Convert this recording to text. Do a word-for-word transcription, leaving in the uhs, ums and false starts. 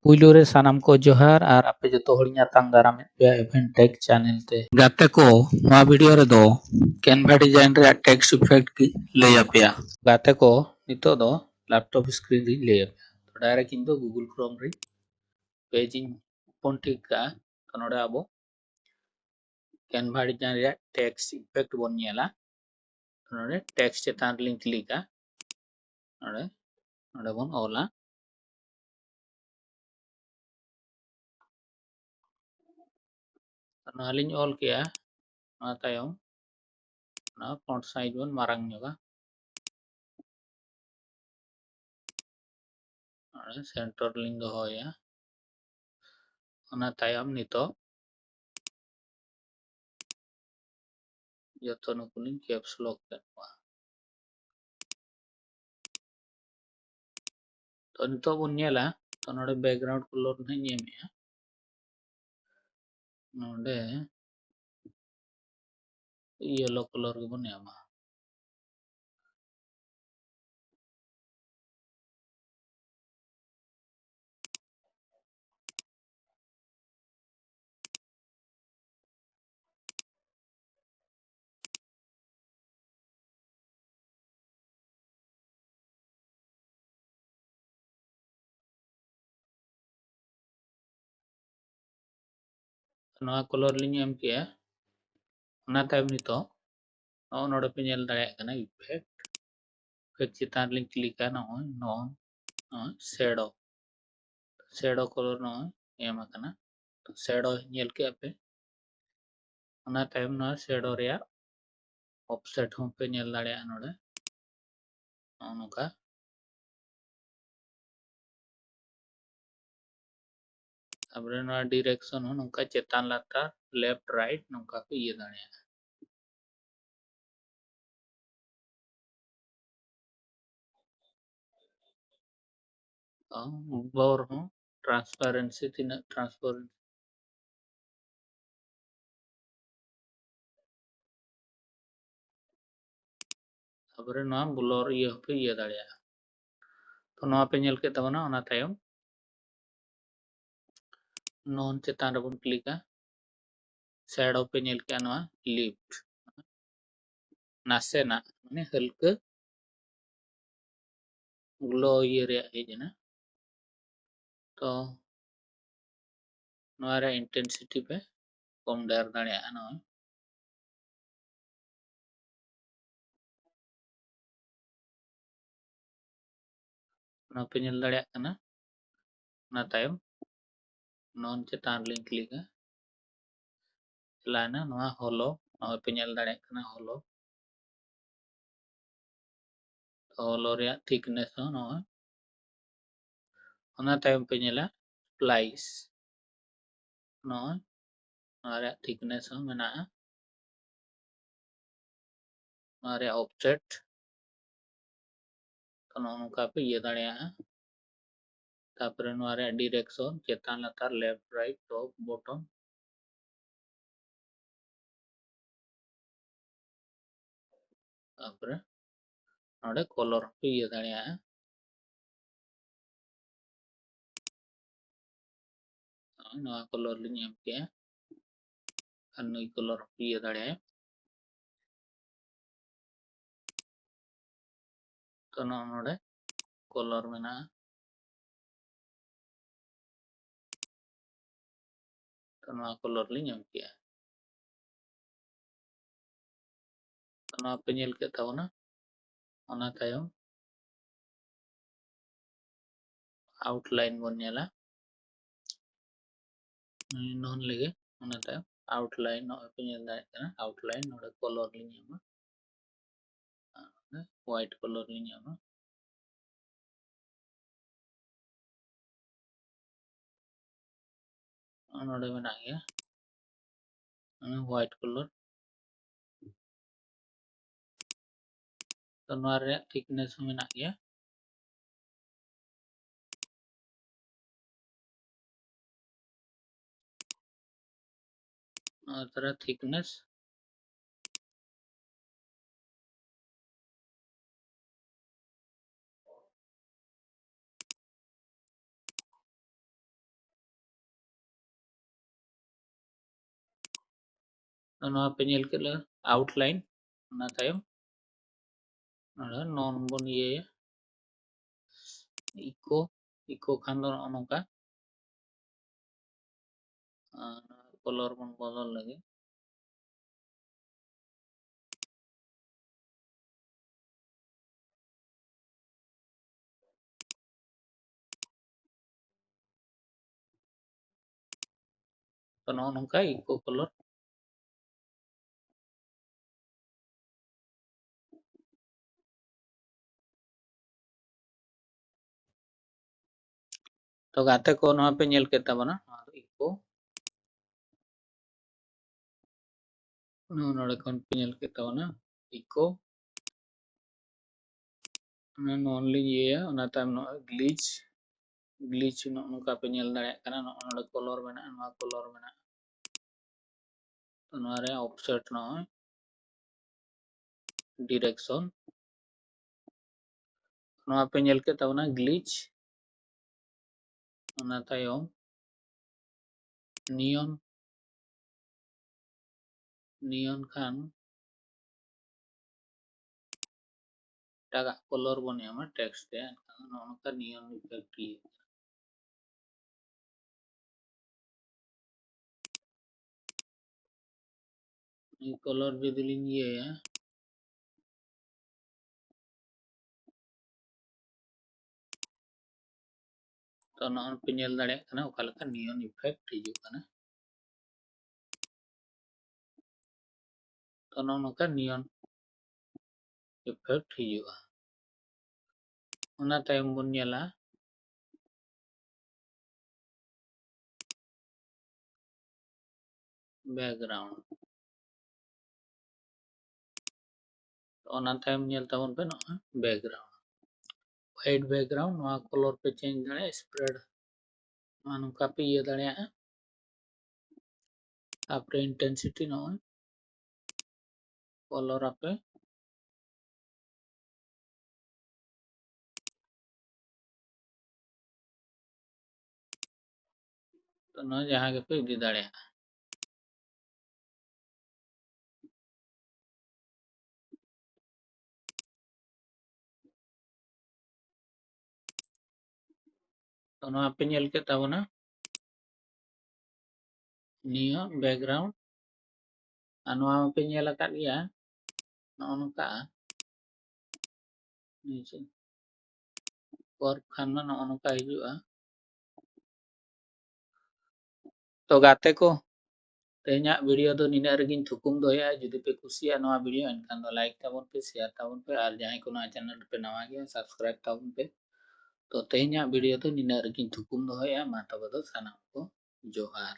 ᱯᱩᱭᱞᱩ ᱨᱮ ᱥᱟᱱᱟᱢ ᱠᱚ ᱡᱚᱦᱟᱨ ᱟᱨ ᱟᱯᱮ ᱡᱚᱛᱚ ᱦᱚᱲᱤᱧ ᱟᱛᱟᱝ ᱫᱟᱨᱟᱢᱮᱫ ᱯᱮᱭᱟ Event Tech channel ᱛᱮ᱾ ᱜᱟᱛᱮ ᱠᱚ, ᱱᱚᱣᱟ video ᱨᱮᱫᱚ Canva design ᱨᱮᱭᱟᱜ text effect ᱜᱤᱧ ᱞᱟᱹᱭ ᱟᱯᱮᱭᱟ᱾ ᱜᱟᱛᱮ ᱠᱚ, ᱱᱤᱛᱚᱜ ᱫᱚ laptop screen ᱨᱤᱧ ᱞᱟᱹᱭ ᱟᱯᱮᱭᱟ᱾ ᱛᱚ direct ᱤᱧ ᱫᱚ Google Chrome ᱨᱮ page ᱤᱧ open ᱴᱷᱤᱠ ᱠᱟᱜᱼᱟ᱾ ᱛᱚ ᱱᱚᱰᱮ ᱟᱵᱚ Canva design ᱨᱮᱭᱟᱜ text effect ᱵᱚᱱ ᱧᱮᱞᱟ᱾ ᱱᱚᱰᱮ text ᱪᱮᱛᱟᱱ ᱨᱮᱞᱤᱧ click ᱟ᱾ ᱱᱚᱰᱮ, ᱱᱚᱰᱮ ᱵᱚᱱ ᱚᱞᱟ᱾ ᱱᱚᱣᱟ ᱞᱤᱧ ᱚᱞ ᱠᱮᱜᱼᱟ᱾ ᱚᱱᱟ ᱛᱟᱭᱚᱢ ᱚᱱᱟ font size ᱵᱚᱱ ᱢᱟᱨᱟᱝ ᱧᱚᱜᱟ᱾ ᱱᱚᱰᱮ center ᱨᱮᱞᱤᱧ ᱫᱚᱦᱚᱭᱟ᱾ ᱚᱱᱟ ᱛᱟᱭᱚᱢ ᱱᱤᱛᱚᱜ ᱡᱚᱛᱚ ᱱᱩᱠᱩ ᱞᱤᱧ caps lock ᱠᱮᱫ ᱠᱚᱣᱟ᱾ ᱛᱚ ᱱᱤᱛᱚᱜ ᱵᱚᱱ ᱧᱮᱞᱟ, ᱛᱚ ᱱᱚᱰᱮ background color ᱱᱟᱦᱟᱜ ᱤᱧ ᱮᱢᱮᱜᱼᱟ᱾ ᱱᱚᱰᱮ yellow color ᱜᱮᱵᱚᱱ ᱮᱢᱟ᱾ ᱱᱚᱣᱟ color ᱞᱤᱧ ᱮᱢ ᱠᱮᱜᱼᱟ᱾ ᱚᱱᱟ ᱛᱟᱭᱚᱢ ᱱᱤᱛᱚᱜ ᱱᱚᱜᱼᱚ ᱱᱚᱰᱮ ᱯᱮ ᱧᱮᱞ ᱫᱟᱲᱮᱭᱟᱜ ᱠᱟᱱᱟ effect᱾ Effect ᱪᱮᱛᱟᱱ ᱨᱮᱞᱤᱧ click ᱟ᱾ ᱱᱚᱜᱼᱚᱭ, ᱱᱚᱜᱼᱚᱭ, ᱱᱚᱜᱼᱚᱭ shadow, shadow color ᱱᱚᱜᱼᱚᱭ ᱮᱢ ᱟᱠᱟᱱᱟ᱾ ᱛᱚ shadow ᱧᱮᱞ ᱠᱮᱜᱼᱟ ᱯᱮ᱾ ᱚᱱᱟ ᱛᱟᱭᱚᱢ ᱱᱚᱣᱟ shadow ᱨᱮᱭᱟᱜ offset ᱦᱚᱸ ᱯᱮ ᱧᱮᱞ ᱫᱟᱲᱮᱭᱟᱜᱼᱟ ᱱᱚᱰᱮ᱾ ᱱᱚᱜᱼᱚ ᱱᱚᱝᱠᱟ᱾ ᱛᱟᱨᱯᱚᱨᱮ ᱱᱚᱣᱟ direction ᱦᱚᱸ ᱱᱚᱝᱠᱟ ᱪᱮᱛᱟᱱ ᱞᱟᱛᱟᱨ, left right ᱱᱚᱝᱠᱟ ᱯᱮ ᱤᱭᱟᱹ ᱫᱟᱲᱮᱭᱟᱜᱼᱟ᱾ ᱵᱚᱨ ᱦᱚᱸ transparency ᱛᱤᱱᱟᱹᱜ transparency᱾ ᱛᱟᱨᱯᱚᱨᱮ ᱱᱚᱣᱟ blur ᱤᱭᱟᱹ ᱦᱚᱸᱯᱮ ᱤᱭᱟᱹ ᱫᱟᱲᱮᱭᱟᱜᱼᱟ᱾ ᱛᱚ ᱱᱚᱣᱟ ᱯᱮ ᱧᱮᱞ ᱠᱮᱫ ᱛᱟᱵᱚᱱᱟ, ᱚᱱᱟ ᱛᱟᱭᱚᱢ ᱱᱚᱱ ᱪᱮᱛᱟᱱ ᱨᱮᱵᱚᱱ ᱠᱞᱤᱠᱟ᱾ ᱥᱮᱰᱳ ᱯᱮ ᱧᱮᱞ ᱠᱮᱜᱼᱟ, ᱱᱚᱣᱟ ᱞᱤᱯᱷᱴ, ᱱᱟᱥᱮᱱᱟᱜ, ᱢᱟᱱᱮ ᱦᱟᱹᱞᱠᱟᱹ ᱜᱞᱳ ᱤᱭᱟᱹ ᱨᱮᱭᱟᱜ ᱦᱮᱡ ᱮᱱᱟ᱾ ᱛᱚ ᱱᱚᱣᱟ ᱨᱮ ᱤᱱᱴᱮᱱᱥᱤᱴᱤ ᱯᱮ ᱠᱚᱢ ᱰᱷᱮᱨ ᱫᱟᱲᱮᱭᱟᱜᱼᱟ᱾ ᱱᱚᱜᱼᱚᱭ ᱱᱚᱣᱟ ᱯᱮ ᱧᱮᱞ ᱫᱟᱲᱮᱭᱟᱜ ᱠᱟᱱᱟ᱾ ᱚᱱᱟ ᱛᱟᱭᱚᱢ ᱱᱚᱱ ᱪᱮᱛᱟᱱ ᱨᱮᱞᱤᱧ ᱠᱞᱤᱠᱟ᱾ ᱪᱟᱞᱟᱣᱮᱱᱟ ᱱᱚᱣᱟ ᱦᱚᱞᱳ, ᱱᱚᱜᱼᱚᱭ ᱯᱮ ᱧᱮᱞ ᱫᱟᱲᱮᱭᱟᱜ ᱠᱟᱱᱟ ᱦᱚᱞᱳ᱾ ᱦᱚᱞᱳ ᱨᱮᱭᱟᱜ ᱛᱷᱤᱠᱱᱮᱥ ᱦᱚᱸ ᱱᱚᱜᱼᱚᱭ᱾ ᱚᱱᱟ ᱛᱟᱭᱚᱢ ᱯᱮ ᱧᱮᱞᱟ ᱥᱯᱞᱟᱭᱤᱥ, ᱱᱚᱜᱼᱚᱭ ᱱᱚᱣᱟ ᱨᱮᱭᱟᱜ ᱛᱷᱤᱠᱱᱮᱥ ᱦᱚᱸ ᱢᱮᱱᱟᱜᱼᱟ᱾ ᱱᱚᱣᱟ ᱨᱮᱭᱟᱜ ᱚᱯᱷᱥᱮᱴ, ᱛᱚ ᱱᱚᱜᱼᱚ ᱱᱚᱝᱠᱟ ᱯᱮ ᱤᱭᱟᱹ ᱫᱟᱲᱮᱭᱟᱜᱼᱟ᱾ ᱛᱟᱯᱚᱨᱮ ᱱᱚᱣᱟ ᱨᱮᱭᱟᱜ ᱰᱤᱨᱮᱠᱥᱚᱱ, ᱪᱮᱛᱟᱱ ᱞᱟᱛᱟᱨ, ᱞᱮᱯᱷᱴ ᱨᱟᱭᱤᱴ, ᱴᱚᱯ ᱵᱚᱴᱚᱢ᱾ ᱛᱟᱯᱚᱨᱮ ᱱᱚᱰᱮ ᱠᱚᱞᱚᱨ ᱯᱮ ᱤᱭᱟᱹ ᱫᱟᱲᱮᱭᱟᱜᱼᱟ᱾ ᱱᱚᱜᱼᱚᱭ ᱱᱚᱣᱟ ᱠᱚᱞᱚᱨ ᱞᱤᱧ ᱮᱢ ᱠᱮᱜᱼᱟ, ᱟᱨ ᱱᱩᱭ ᱠᱚᱞᱚᱨ ᱯᱮ ᱤᱭᱟᱹ ᱫᱟᱲᱮᱭᱟᱜᱼᱟ᱾ ᱛᱚ ᱱᱚᱜᱼᱚ ᱱᱚᱰᱮ ᱠᱚᱞᱚᱨ ᱢᱮᱱᱟᱜᱼᱟ᱾ ᱛᱚ ᱱᱚᱣᱟ ᱠᱚᱞᱚᱨ ᱞᱤᱧ ᱮᱢ ᱠᱮᱜᱼᱟ᱾ ᱛᱚ ᱱᱚᱣᱟ ᱯᱮ ᱧᱮᱞ ᱠᱮᱫ ᱛᱟᱵᱚᱱᱟ᱾ ᱚᱱᱟ ᱛᱟᱭᱚᱢ ᱟᱣᱩᱴᱞᱟᱭᱤᱱ ᱵᱚᱱ ᱧᱮᱞᱟ᱾ ᱱᱚᱱ ᱞᱮᱜᱮ, ᱚᱱᱟ ᱛᱟᱭᱚᱢ ᱟᱣᱩᱴᱞᱟᱭᱤᱱ, ᱱᱚᱜᱼᱚᱭ ᱯᱮ ᱧᱮᱞ ᱫᱟᱲᱮᱭᱟᱜ ᱠᱟᱱᱟ ᱟᱣᱩᱴᱞᱟᱭᱤᱱ, ᱱᱚᱰᱮ ᱠᱚᱞᱚᱨ ᱞᱤᱧ ᱮᱢᱟ, ᱦᱳᱣᱟᱭᱤᱴ ᱠᱚᱞᱚᱨ ᱞᱤᱧ ᱮᱢᱟ᱾ ᱱᱚᱰᱮ ᱢᱮᱱᱟᱜ ᱜᱮᱭᱟ ᱦᱳᱣᱟᱭᱤᱴ ᱠᱚᱞᱚᱨ᱾ ᱛᱚ ᱱᱚᱣᱟ ᱨᱮᱭᱟᱜ ᱛᱷᱤᱠᱱᱮᱥ ᱦᱚᱸ ᱢᱮᱱᱟᱜ ᱜᱮᱭᱟ᱾ ᱱᱚᱣᱟ ᱛᱟᱨᱟ ᱛᱷᱤᱠᱱᱮᱥ᱾ ᱱᱚᱣᱟ ᱯᱮ ᱧᱮᱞ ᱠᱮᱫ ᱞᱮ outline, ᱚᱱᱟ ᱛᱟᱭᱚᱢ ᱱᱚᱰᱮ none ᱵᱚᱱ ᱤᱭᱟᱹᱭᱟ, echo, echo ᱠᱷᱟᱱ ᱫᱚ ᱱᱚᱜᱼᱚ ᱱᱚᱝᱠᱟ, ᱟᱨ ᱱᱚᱣᱟ color ᱵᱚᱱ ᱵᱚᱫᱚᱞ ᱞᱟᱹᱜᱤᱫ᱾ ᱛᱚ ᱱᱚᱜᱼᱚ ᱱᱚᱝᱠᱟ echo color᱾ ᱛᱚ ᱜᱟᱛᱮ ᱠᱚ, ᱱᱚᱣᱟ ᱯᱮ ᱧᱮᱞ ᱠᱮᱫ ᱛᱟᱵᱚᱱᱟ, ᱱᱚᱣᱟ ᱫᱚ echo᱾ ᱱᱚᱣᱟ ᱱᱚᱰᱮ ᱠᱷᱚᱱ ᱯᱮ ᱧᱮᱞ ᱠᱮᱫ ᱛᱟᱵᱚᱱᱟ echo᱾ ᱚᱱᱟ ᱱᱚᱣᱟ ᱞᱤᱧ ᱤᱭᱟᱹᱭᱟ, ᱚᱱᱟ ᱛᱟᱭᱚᱢ ᱱᱚᱜᱼᱚᱭ glitch, glitch ᱱᱚᱜᱼᱚ ᱱᱚᱝᱠᱟ ᱯᱮ ᱧᱮᱞ ᱫᱟᱲᱮᱭᱟᱜ ᱠᱟᱱᱟ, ᱱᱚᱜᱼᱚ ᱱᱚᱰᱮ color ᱢᱮᱱᱟᱜᱼᱟ, ᱱᱚᱣᱟ color ᱢᱮᱱᱟᱜᱼᱟ᱾ ᱛᱚ ᱱᱚᱣᱟ ᱨᱮ offset ᱱᱚᱜᱼᱚᱭ direction, ᱱᱚᱣᱟ ᱯᱮ ᱧᱮᱞ ᱠᱮᱫ ᱛᱟᱵᱚᱱᱟ glitch, ᱚᱱᱟ ᱛᱟᱭᱚᱢ neon, neon ᱠᱷᱟᱱ ᱮᱴᱟᱜᱟᱜ color ᱵᱚᱱ ᱮᱢᱟ text ᱨᱮ, ᱮᱱᱠᱷᱟᱱ ᱱᱚᱜᱼᱚ ᱱᱚᱝᱠᱟ neon effect ᱦᱩᱭᱩᱜ ᱠᱟᱱᱟ᱾ ᱱᱤᱭᱟᱹ color ᱡᱩᱫᱤ ᱞᱤᱧ ᱤᱭᱟᱹᱭᱟ, ᱛᱚ ᱱᱚᱜᱼᱚᱭ ᱯᱮ ᱧᱮᱞ ᱫᱟᱲᱮᱭᱟᱜ ᱠᱟᱱᱟ ᱚᱠᱟ ᱞᱮᱠᱟ neon effect ᱦᱤᱡᱩᱜ ᱠᱟᱱᱟ᱾ ᱛᱚ ᱱᱚᱜᱼᱚ ᱱᱚᱝᱠᱟ neon effect ᱦᱤᱡᱩᱜᱼᱟ᱾ ᱚᱱᱟ ᱛᱟᱭᱚᱢ ᱵᱚᱱ ᱧᱮᱞᱟ background᱾ ᱚᱱᱟ ᱛᱟᱭᱚᱢ ᱧᱮᱞ ᱛᱟᱵᱚᱱ ᱯᱮ ᱱᱚᱜᱼᱚᱭ background, white background, ᱱᱚᱣᱟ color ᱯᱮ change ᱫᱟᱲᱮᱭᱟᱜᱼᱟ, spread ᱱᱚᱣᱟ ᱱᱚᱝᱠᱟ ᱯᱮ ᱤᱭᱟᱹ ᱫᱟᱲᱮᱭᱟᱜᱼᱟ᱾ ᱛᱟᱯᱚᱨᱮ intensity ᱱᱚᱜᱼᱚᱭ color ᱟᱯᱮ, ᱛᱚ ᱱᱚᱣᱟ ᱡᱟᱦᱟᱸ ᱜᱮᱯᱮ ᱤᱫᱤ ᱫᱟᱲᱮᱭᱟᱜᱼᱟ᱾ ᱛᱚ ᱱᱚᱣᱟ ᱯᱮ ᱧᱮᱞ ᱠᱮᱫ ᱛᱟᱵᱚᱱᱟ, ᱱᱤᱭᱟᱹ background᱾ ᱟᱨ ᱱᱚᱣᱟ ᱢᱟᱯᱮ ᱧᱮᱞ ᱟᱠᱟᱫ ᱜᱮᱭᱟ, ᱱᱚᱜᱼᱚ ᱱᱚᱝᱠᱟ᱾ ᱱᱤᱭᱟᱹ ᱪᱮᱫ? ᱯᱚᱨ ᱠᱷᱟᱱ ᱢᱟ ᱱᱚᱜᱼᱚ ᱱᱚᱝᱠᱟ ᱦᱤᱡᱩᱜᱼᱟ᱾ ᱛᱚ ᱜᱟᱛᱮ ᱠᱚ, ᱛᱮᱦᱮᱧᱟᱜ video ᱫᱚ ᱱᱤᱱᱟᱹᱜ ᱨᱮᱜᱮᱧ ᱛᱷᱩᱠᱩᱢ ᱫᱚᱦᱚᱭᱟ᱾ ᱡᱩᱫᱤ ᱯᱮ ᱠᱩᱥᱤᱭᱟᱜᱼᱟ ᱱᱚᱣᱟ video, ᱮᱱᱠᱷᱟᱱ ᱫᱚ like ᱛᱟᱵᱚᱱ ᱯᱮ, share ᱛᱟᱵᱚᱱ ᱯᱮ, ᱟᱨ ᱡᱟᱦᱟᱸᱭ ᱠᱚ ᱱᱚᱣᱟ channel ᱨᱮᱯᱮ ᱱᱟᱣᱟ ᱜᱮᱭᱟ, subscribe ᱛᱟᱵᱚᱱ ᱯᱮ᱾ ᱛᱚ ᱛᱮᱦᱮᱧᱟᱜ video ᱫᱚ ᱱᱤᱱᱟᱹᱜ ᱨᱮᱜᱮᱧ ᱛᱷᱩᱠᱩᱢ ᱫᱚᱦᱚᱭᱟ᱾ ᱢᱟ ᱛᱚᱵᱮ ᱫᱚ ᱥᱟᱱᱟᱢ ᱠᱚ ᱡᱚᱦᱟᱨ᱾